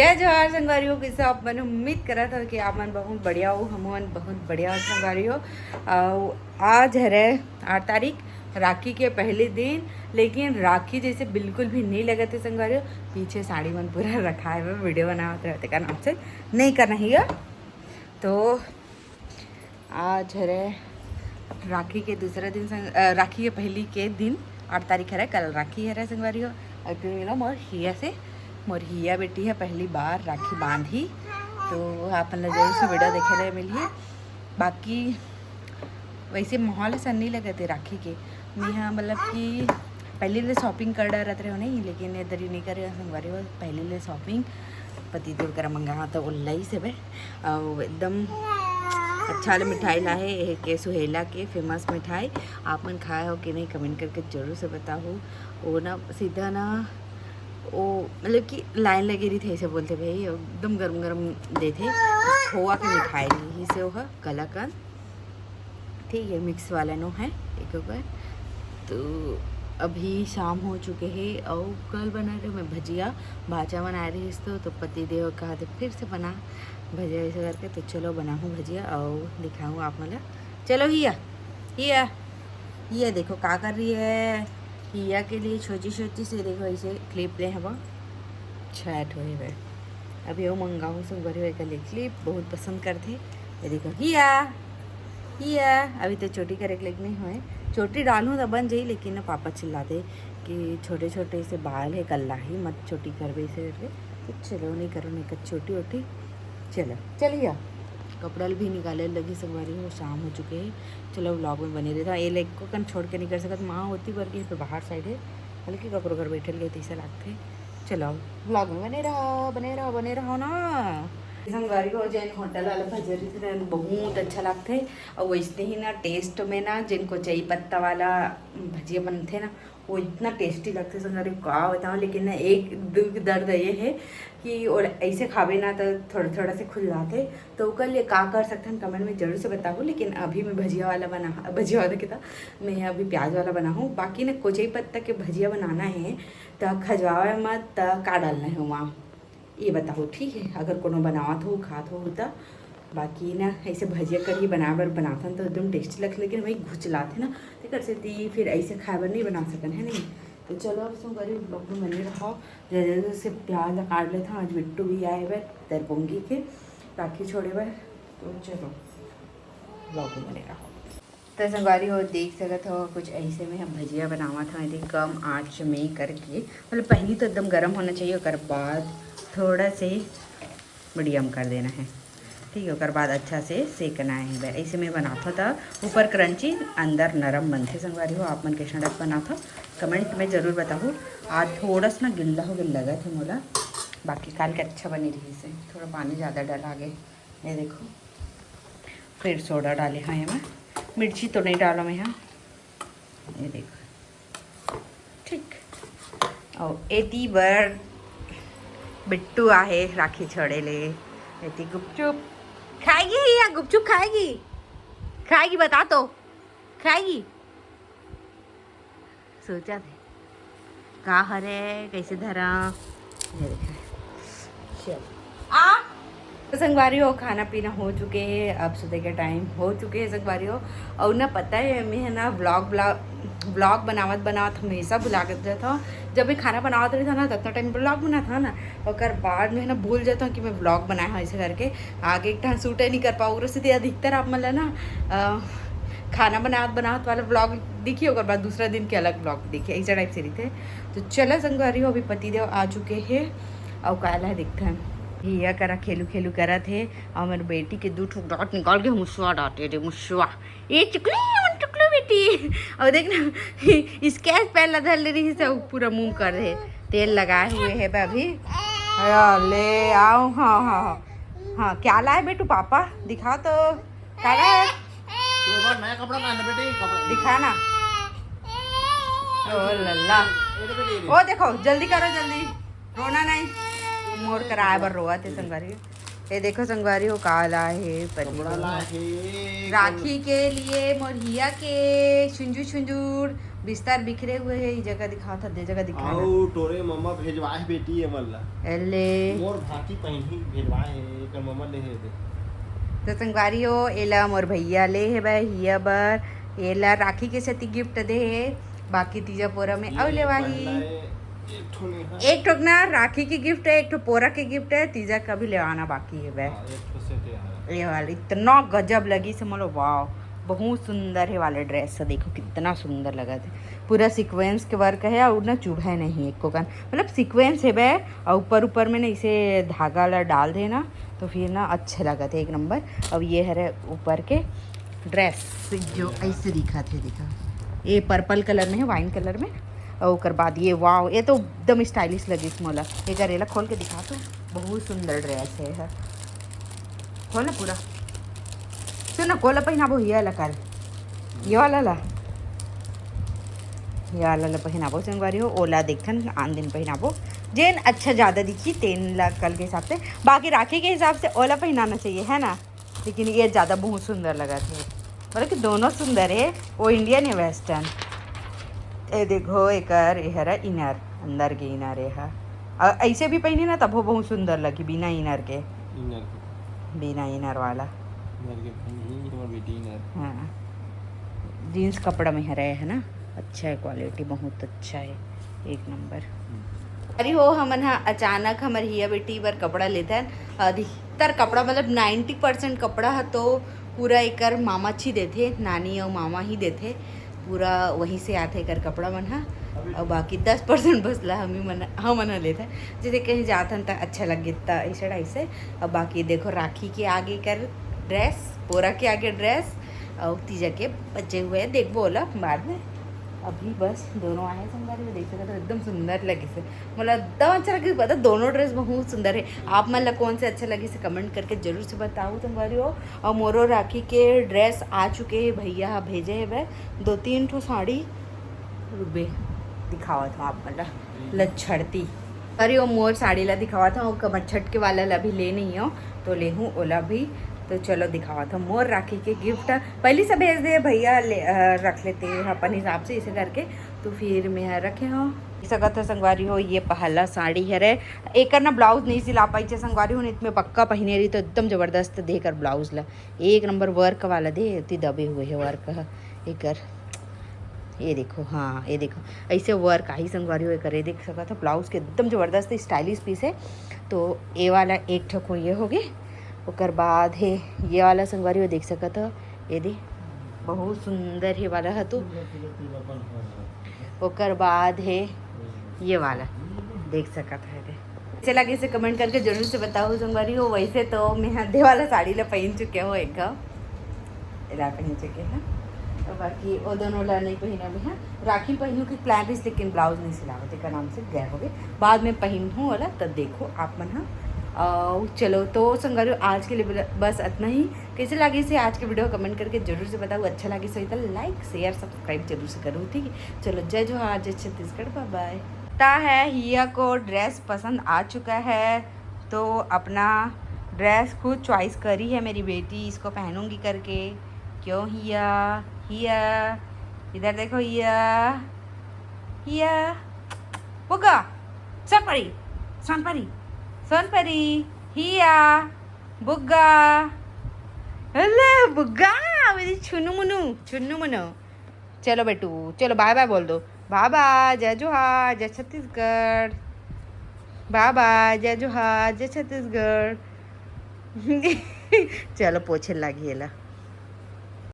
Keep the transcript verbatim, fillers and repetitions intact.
जय जोहार संगवारी हो, कइसे आप मन? उम्मीद करत हो कि आप मन बहुत बढ़िया हो, हम मन बहुत बढ़िया हो संगवारी हो। अउ आज हरे आठ तारीख, राखी के पहले दिन, लेकिन राखी जैसे बिल्कुल भी नहीं लगत है संगवारी हो। पीछे साड़ी मन पूरा रखाए हुए, वीडियो बनावत रहते का नाम से नहीं करना ही है। तो आज हरे राखी के दूसरा दिन संग-, अ, राखी के पहली के दिन, आठ तारीख हरे, कल राखी हरे संगवारी हो। अउ तुम मिलो मोर हिया से, मोर हिया बेटी है, पहली बार राखी बांधी, तो आप मन ला जरूर से वीडियो देखे ले मिलही। बाकी वैसे माहौल असन नहीं लगत है राखी के। मेहा मतलब कि पहले ले शॉपिंग कर डारत रहे हो नहीं, लेकिन ये दरी नहीं करे संगवारी हो। पहले ले शॉपिंग पति देव करा मंगा तो उल्लाई से बे, अउ एकदम अच्छा ले मिठाई ला है, ये के सुहेला के फेमस मिठाई। आप मन खाए हो कि नहीं, कमेंट करके जरूर से बताओ। वो ना सीधा ना, वो मतलब कि लाइन लगे रही थे, ऐसे बोलते भाई, एकदम गरम गरम देथे। खोआ के मिठाई ली ही से वो कलाकंद, ठीक है, मिक्स वाला नो है एक बार। तो अभी शाम हो चुके है अउ कल बना रहे मैं भजिया, भाचा मन आए रहिस तो, तो पति देव कहा थे फिर से बना भजिया ऐसे करके। तो चलो बनाऊँ भजिया अउ दिखाऊँ आप मन ला। चलो हिया, हिया, हिया देखो का कर रही है। हिया के लिए छोटी छोटी से देखो ऐसे क्लिप ले हवा छठ हुए हुए। अभी वो मंगाऊँ संगवारी हो, एकर ले क्लिप बहुत पसंद करथे। ये देखो हिया, हिया, अभी तो चोटी करे के लेके नहीं होए, चोटी डालूँ तो बन जाई, लेकिन ना पापा चिल्लाते कि छोटे छोटे से बाल है, कल्ला ही मत चोटी करबे ऐसे करके। तो चलो नहीं करो, नहीं कर चोटी वोटी। चलो चलिए, कपड़ा भी निकाले लगी संगवारी हो, शाम हो चुके है। चलो व्लॉग में बने रहता, ये लेको कन छोड़ के नहीं कर सकत, माँ होती बर के तो बाहर साइड है, बल्कि ककरो घर बैठल गए तैसे लागथे। चलो व्लॉग में बने रहो, बने रहो, बने रहो ना। संगवारी हो, जैन होटल वाला भजिया रहिथे ना, बहुत अच्छा लागथे। और वैसे ही ना टेस्ट में ना, जिनको चाय पत्ता वाला भजिया बनथे ना, वो इतना टेस्टी लगथे संगवारी, का बताऊँ। लेकिन ना एक दुख दर्द ये है कि और ऐसे खावे ना तो थोड़ा थोड़ा से खुल जाथे। तो ओकर लिए का कर सकथन, कमेंट में जरूर से बताओ। लेकिन अभी मैं भजिया वाला बना, भजिया वाला कितना, मैं अभी प्याज वाला बनाहूँ। बाकी ना कोचई पत्ता के भजिया बनाना है, तो खजवावे मत, तो का डालना है वहाँ, ये बताओ, ठीक है? अगर कोनो बनावत हो, खात हो, तो बाकी ना ऐसे भजिया कढ़ी बनाए बर बनाथन तो एकदम टेस्टी लगथे, लेकिन वही घुचलाथे ना, तेकर सेती फिर ऐसे खाए बर नहीं बना सकन, है नहीं? तो चलो अब संगवारी व्लॉग में बने रहो। जल्दी जल्दी से प्याज ला काट लेथन, आज बिट्टू भी आए बर तरपोंगी के राखी छोड़े बर। तो चलो व्लॉग में बने रहो। तो संगवारी हो, देख सकत हो कुछ ऐसे में हम भजिया बनावत हन, यदि कम आँच में करके, मतलब पहली तो एकदम गर्म होना चाहिए, ओकर बाद थोड़ा से मीडियम कर देना है, ठीक है। ओकर बाद अच्छा से सेकना है। ऐसे में बनात हो तो ऊपर क्रंची, अंदर नरम बनथे। संगवारी हो, आप मन कैसन टाइप बनात हो, कमेंट में जरूर बताओ। आज थोड़ा सा ना गिल्ला हो गिल्ला लगा थे मोला, बाकी काल के अच्छा बने रही से, थोड़ा पानी ज़्यादा डला गे। ये देखो, फिर सोडा डाले हाँ मैं, मिर्ची तो नहीं डालो मैं हाँ। ये देखो, ठीक। और एती बर बिट्टू आहे राखी छोड़े ले। एती गुपचुप खाएगी या गुपचुप खाएगी? खाएगी, बता तो, खाएगी? सोचा थे का हरे, कैसे धरा, ये देखा। चल आ। तो संगवारी हो, खाना पीना हो चुके है, अब सुते के टाइम हो चुके है संगवारी हो। और ना पता है, मैं है ना व्लॉग व्लॉग व्लॉग बनावत बनावत हमेशा भुला जाता हूँ। जब मैं खाना बनावत रही था ना, ततना टाइम व्लॉग बनात हूँ ना, ओकर बाद में है ना भूल जाता हूँ कि मैं व्लॉग बनाया हूँ। ऐसे करके आगे एक ठन शूट नहीं कर पाऊँ, ओकरे सेती अधिकतर आप मन ला ना अ, खाना बनावत बनावत वाला व्लॉग देखिए, ओकर बाद दूसरा दिन के अलग व्लॉग देखिए, ऐसा टाइप से रहिथे। तो चला संगवारी हो, अभी पति देव आ चुके हैं, अउ काला देखथन। हिया करा खेलू खेलू करत हे, अउ मेरे बेटी के दू ठो दांत निकाल के मुसवा डांटे रे, मुसवा। ए चुकलू, चुकलू बेटी, अउ देख ना, स्केच पेन ला धर ले रही से, पूरा मुंह कर दे, तेल लगाए हुए है बे अभी। हाँ, ले आओ, हाँ, हाँ, हाँ, हाँ, क्या लाए बेटू पापा, दिखा तो, क्या लाए? तू एक बार नया कपड़ा पहन ले बेटी, कपड़ा। दिखा ना। ओ लल्ला। ये ले बेटी, ये ले। ओ देखो, जल्दी करो, जल्दी। रोना नहीं। मोर कराए बर रोवत हे संगवारी। ये देखो संगवारी हो, का लाए हे पति कपड़ा देव। लाए हे, राखी के लिए मोर हिया के सुंजू सुंजूर बिस्तर बिखरे हुए हे, ये जगह दिखात हस, दे जगह दिखाना। अउ टोरे मम्मा भेजवाए हे बेटी ये मन ला। एले मोर भांति पहिनही भेजवाए हे, एकर मम्मा ले हे दे। तो संगवारी हो, एला मोर भैया ले हे बै हिया बर, एला राखी के सेती गिफ्ट दे हे, बाकी तीजा पोरा में अउ लेवाही। एक ठो नहीं है। एक ठोक ना राखी के गिफ्ट है, एक ठो पोरा के गिफ्ट है, तीजा का भी लेवाना बाकी हे बै। हाँ, एक ठो सेट है। ये वाला इतना गजब लगिस हे मोला, वाओ, बहुत सुंदर हे वाला ड्रेस। देखो कितना सुंदर लगत हे, पूरा सीक्वेंस के वर्क हे अउ ना चुभे नहीं एको कन, मतलब सीक्वेंस हे बै अउ ऊपर ऊपर में ना इसे धागा ला डाल दे ना, तो फिर ना अच्छे लगत हे एक नंबर। अब ये हरे ऊपर के ड्रेस जो ऐसे दिखत हे, देखा ये पर्पल कलर में है, वाइन कलर में। और ओकर बाद ये, वाओ, ये तो एकदम स्टाइलिश लगिस मोला। एक बार एला खोल के दिखा तो, बहुत सुंदर ड्रेस है, है। खोल ना पूरा। सुन ना, कोला पहिनाबो हिया ला काल, ये वाला ला, ये वाला ला पहिनाबो संगवारी हो। ओला देखथन आन दिन पहिनाबो, जेन अच्छा ज्यादा दिखी तेन ला कल के हिसाब से, बाकी राखी के हिसाब से ओला पहिनाना चाहिए है ना। लेकिन ये ज्यादा बहुत सुंदर लगत हे, मतलब कि दोनों सुंदर हे। वो इंडियन हे वेस्टर्न। ए देखो एकर, ए हरा इनर, अंदर के इनर ए हा। अउ ऐसे भी पहिने ना तभो बहुत सुंदर लगी बिना इनर के, इनर के बिना इनर वाला। इनर के पहिनही तुम्हार बेटी इनर। हाँ, जींस कपड़ा में हरे है ना, अच्छा है, क्वालिटी बहुत अच्छा है, एक नंबर। अरे हो, हमन हा अचानक हमर हिया बेटी बर कपड़ा लेथन। अधिकतर कपड़ा, मतलब नाइन्टी परसेंट कपड़ा ह तो पूरा एकर मामा ची देथे, नानी अउ मामा ही देथे, पूरा वहीं से आथे एकर कपड़ा मन हा। अउ बाकी दस परसेंट बस ला हमी मन, हमन ह लेथन। जैसे कहीं जाथन त अच्छा लगे त ऐसे ढाई से। अब बाकी देखो राखी के आगे कर ड्रेस, पोरा के आगे ड्रेस, अउ तीजा के बचे हुए देखबो ओला बाद में। अभी बस दोनों आए संगवारी हो, देख सकत हो एकदम सुंदर लगिस हे, मोला एकदम अच्छा लगिस। पता दोनों ड्रेस बहुत सुंदर है। आप मन ला कौन से अच्छा लगिस हे कमेंट करके जरूर से बताओ संगवारी हो। और मोरो राखी के ड्रेस आ चुके हे, भैया हा भेजे हे बै दो तीन ठो साड़ी। रुबे दिखावत हूँ आप मन ला लक्षणती। अरे वो मोर साड़ी ला दिखावत हूँ, ओकर छटके वाला ला भी ले नहीं हो तो ले हूँ ओला भी। तो चलो दिखावत हूँ मोर राखी के गिफ्ट। पहली से भेज दे भैया ले, अ, रख लेते हैं अपन हिसाब से इसे करके। तो फिर मैं यहाँ रखे हूँ। देख सकत हो संगवारी हो, ये पहला साड़ी हरे। एकर ना ब्लाउज नहीं सिला पाई छे संगवारी हो, नहीं तो मैं पक्का पहिने रही तो एकदम जबरदस्त देकर ब्लाउज ला। एक नंबर वर्क वाला दे, एती दबे हुए है वर्क ह एकर। ये देखो, हाँ ये देखो, ऐसे वर्क आही संगवारी हो एकर। ये देख सकत हो ब्लाउज के एकदम जबरदस्त स्टाइलिश पीस है। तो ये वाला एक ठो को ये हो गए। ओकर बाद हे ये वाला संगवारी हो, देख सकत हो, ये दे बहुत सुंदर हे वाला ह तो। ओकर बाद हे ये वाला, देख सकत हो, ये दे। कैसे लगे इसे कमेंट करके जरूर से बताओ संगवारी हो। वैसे तो मैं आधे वाला साड़ी ला पहन चुके हो एक, एला पहन चुके हैं, तो बाकी वो दोनों ला नहीं पहना भी है। राखी पहनू की प्लान रही, लेकिन ब्लाउज नहीं सिलावत एकर नाम से गए हो गए, बाद में पहन हूँ वाला तब देखो आप मन हा। अउ चलो तो संगवारी हो, आज के लिए बस इतना ही। कैसे लगे इसे आज के वीडियो कमेंट करके जरूर से बताओ। अच्छा लगे सही तो लाइक शेयर सब्सक्राइब जरूर से करो, ठीक है। चलो जय जोहार, जय छत्तीसगढ़, बाय बाय। ता है हिया को ड्रेस पसंद आ चुका है, तो अपना ड्रेस खुद चॉइस करी है मेरी बेटी, इसको पहनूंगी करके। क्यों हिया, हिया, इधर देखो हिया, हिया, बुग्गा, सोनपरी, सोनपरी, सोनपरी, हिया, बुग्गा, अले बुग्गा, मेरी छुन्नू मुन्नू, छुन्नू मुन्नू। चलो बेटू, चलो बाय बाय बोल दो। बाय बाय, जय जोहार, जय छत्तीसगढ़। बाय बाय, जय जोहार, जय छत्तीसगढ़। चलो पोछे लागी एला।